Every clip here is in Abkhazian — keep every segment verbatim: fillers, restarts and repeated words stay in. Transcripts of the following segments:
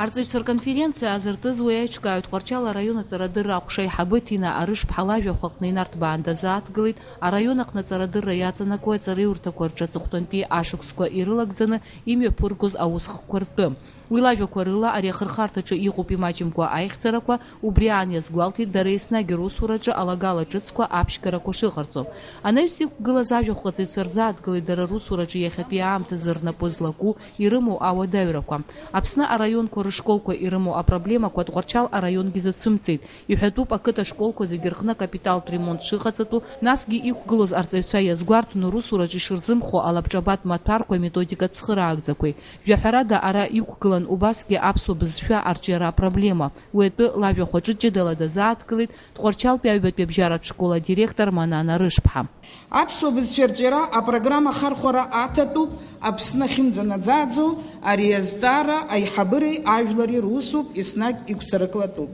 Арҵаҩцәа рконференциа азыртыз уи аиҿкааҩ Тҟәарчал араион аҵарадырра аҟәша аиҳабы Ҭина Арышԥҳа лажәахә аҟны инарҭбаан дазааҭгылеит араион аҟны аҵарадырра иаҵанакуа аҵараиурҭақәа рҿы аҵыхәтәантәи ашықәсқәа ирылагӡаны имҩаԥыргоз аусхкқәа ртәы. Уи лажәақәа рыла, ари ахырхарҭаҿы иҟоуп имаҷымкәа аихьӡарақәа, убри аан иазгәалҭеит дара еснагь русураҿы алагала ҿыцқәа аԥшьгарақәа шыҟарҵо. Анаҩс иқәгылаз ажәахә аҵаҩцәа рзааҭгылеит дара русураҿы иахьатәи аамҭазы рнапы злаку, ирымоу ауадаҩрақәа. Аԥсны араионқәа рышколқәа ирымоу апроблемақәа Тҟәарчал араионгьы зацәымцеит. Иҳәатәуп, ақыҭа школқәа зегьы рҟны акапиталтә ремонт шыҟаҵатәу, насгьы иқәгылоз арҵаҩцәа иазгәарҭон русураҿы ишырзымхо алабҿабатә маҭәарқәа методикатә цхыраагӡақәеи. Жәаҳәарада, ара иқәгылан убасгьы аԥсуа бызшәа арҿиара апроблема. Уи атәы лажәахә аҿы ҷыдала дазааҭгылеит Тҟәарчалтәи аҩбатәи абжьаратә школ адиректор Манана Рышԥҳа. Аԥсуа бызшәа рҿиара апрограмма ахархәара аҭатәуп Аԥсны ахьынӡанаӡааӡо ари азҵаара аиҳабыреи ажәлари русуп, еснагь игәцаракылатәуп.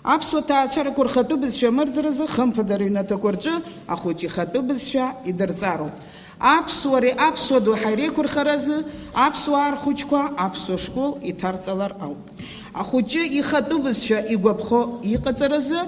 Аԥсуа ҭаацәарақәа рхатәы бызшәа амырӡразы, хымԥада, рыҩнаҭақәа рҿы ахәыҷы ихатәы бызшәа идырҵароуп. Аԥсуареи аԥсуа доуҳа иреиқәырхаразы аԥсуаа рхәыҷқәа аԥсуа школ иҭарҵалар ауп. Ахәыҷы ихатәы бызшәа игәаԥхо иҟаҵаразы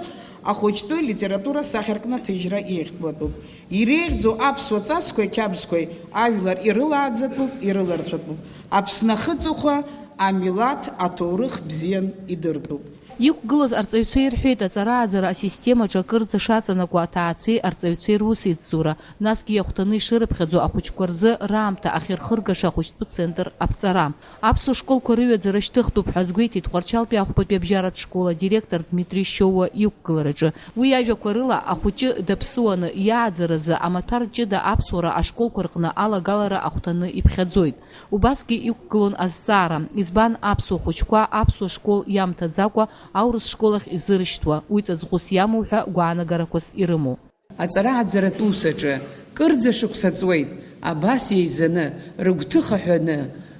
ахәыҷтәы литература сахьаркны аҭыжьра еиӷьтәлатәуп. Иреиӷьӡоу аԥсуа ҵасқәеи қьабзқәеи ажәлар ирылааӡатәуп, ирыларҵәатәуп. Аԥсны ахыҵыхәа амилаҭ аҭоурых бзиан идыртәуп. Иқәгылаз арҵаҩцәа ирҳәеит, аҵара-ааӡара асистемаҿы акырӡа шаҵанакуа аҭаацәеи арҵаҩцәеи русеицура, насгьы иахәҭаны ишырыԥхьаӡо ахәыҷқәа рзы раамҭа ахьырхыргаша ахәыҷтәы центр аԥҵара. Аԥсуа школқәа рыҩаӡара шьҭыхтәуп ҳәа азгәеиҭеит Тҟәарчалтәи ахәбатәи абжьаратә школ адиректор Дмитри Шьоуа иқәгылараҿы. Уи иажәақәа рыла, ахәыҷы даԥсуаны иааӡаразы амаҭәар ҷыда аԥсуара ашколқәа рҟны алагалара ахәҭаны иԥхьаӡоит. Убасгьы иқәгылон азҵаара, избан аԥсуа хәыҷқәа аԥсуа школ иамҭаӡакәа аурыс школ ахь изырышьҭуа, уи ҵаҵӷәыс иамоу ҳәа гәаанагарақәас ирымоу. Аҵара-ааӡаратә ус аҿы кырӡа шықәса ҵуеит, абас еизаны, рыгәҭыха ҳәаны,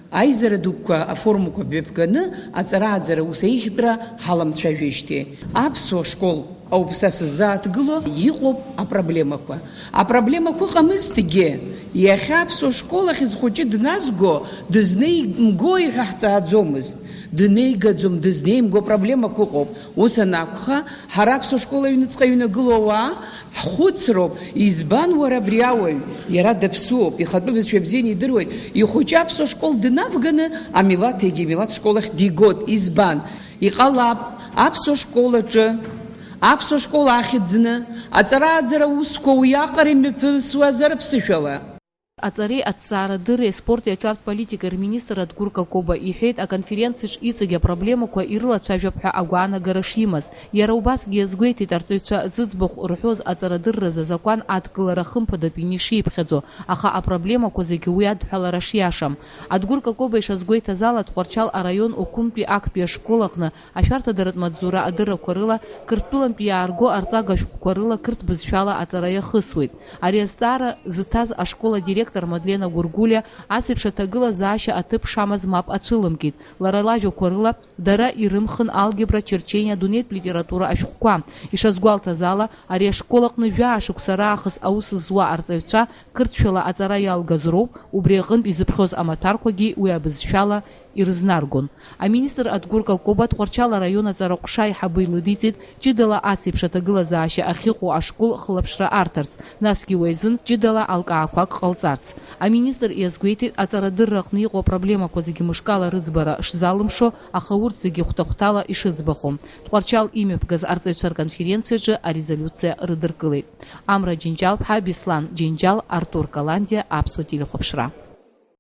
аизара дуқәа, афорумқәа мҩаԥганы аҵара-ааӡара ус еиӷьтәра ҳаламцәажәеижьҭеи. Аԥсуа школ ауп са сыззааҭгыло, иҟоуп апроблемақәа. Апроблемақәа ыҟамызҭгьы, иахьа аԥсуа школ ахь зхәыҷы дназго, дызнеимгои ҳәа ҳҵааӡомызт. Днеигаӡом, дызнеимго апроблемақәа ыҟоуп. Ус анакәха, ҳара аԥсуа школ аҩныҵҟа иҩнагылоу ауаа ҳхәыцроуп, избан уара абри ауаҩ? Иара даԥсуоуп, ихатәы бызшәа бзианы идыруеит, ихәыҷы аԥсуа школ днавганы амилаҭ, егьи амилаҭ школ ахь дигоит. Избан? Иҟалап, аԥсуа школ аҿы, аԥсуа школ ахьӡны, аҵара-ааӡара аусқәа уиаҟара имҩаԥысуазар ԥсышәала. Аҵареи аҭҵаарадырреи аспорти аҿартә политикеи рминистр Адгәыр Какоба иҳәеит, аконференциаҿ иҵегь апроблемақәа ирылацәажәап ҳәа агәаанагара шимаз. Иара убасгьы иазгәеиҭеит, арҵаҩцәа зыӡбахә рҳәоз аҵарадырразы азакәан адкылара хымԥадатәины ишиԥхьаӡо, аха апроблемақәа зегьы уи адҳәалара шиашам. Адгәыр Какоба ишазгәеиҭаз ала, Тҟәарчал араион Оқәымтәи актәи ашкол аҟны ашәарҭадаратә маҵзура адыррақәа рыла, Қырҭтәылантәи иаарго арҵага шәҟәқәа рыла қырҭ бызшәала аҵара иахысуеит. Ари азҵаара зыҭаз ашкол адиректор Мадлена Гәыргәлиа ас еиԥш аҭагылазаашьа аҭыԥ шамаз мап ацәылымкит. Лара лажәақәа рыла, дара ирымхын алгебра, черчение, адунеитә литература ашәҟәқәа. Ишазгәалҭаз ала, ари ашкол аҟны жәаа шықәса раахыс аус зуа арҵаҩцәа қырҭшәала аҵара иалгаз роуп, убри аҟынтә изыԥхьоз амаҭәарқәагьы уи абызшәала ирызнаргон. Аминистр Адгәыр Какоба Тҟәарчал араион аҵара ҟәша аиҳабы илыдиҵеит, ҷыдала ас еиԥш аҭагылазаашьа ахьыҟоу ашкол хылаԥшра арҭарц, насгьы уи азын ҷыдала алкаақәак ҟалҵарц. Аминистр иазгәеиҭеит, аҵарадырра аҟны иҟоу апроблемақәа зегьы мышкала рыӡбара шзалымшо, аха урҭ зегьы хәҭа-хәҭала ишыӡбахо. Тҟәарчал имҩаԥгаз арҵаҩцәа рконференциаҿы арезолиуциа рыдыркылеит. Амра Џьынџьал-ԥҳа, Беслан Џьынџьал, Артур Каландиа, Аԥсуа телехәаԥшра.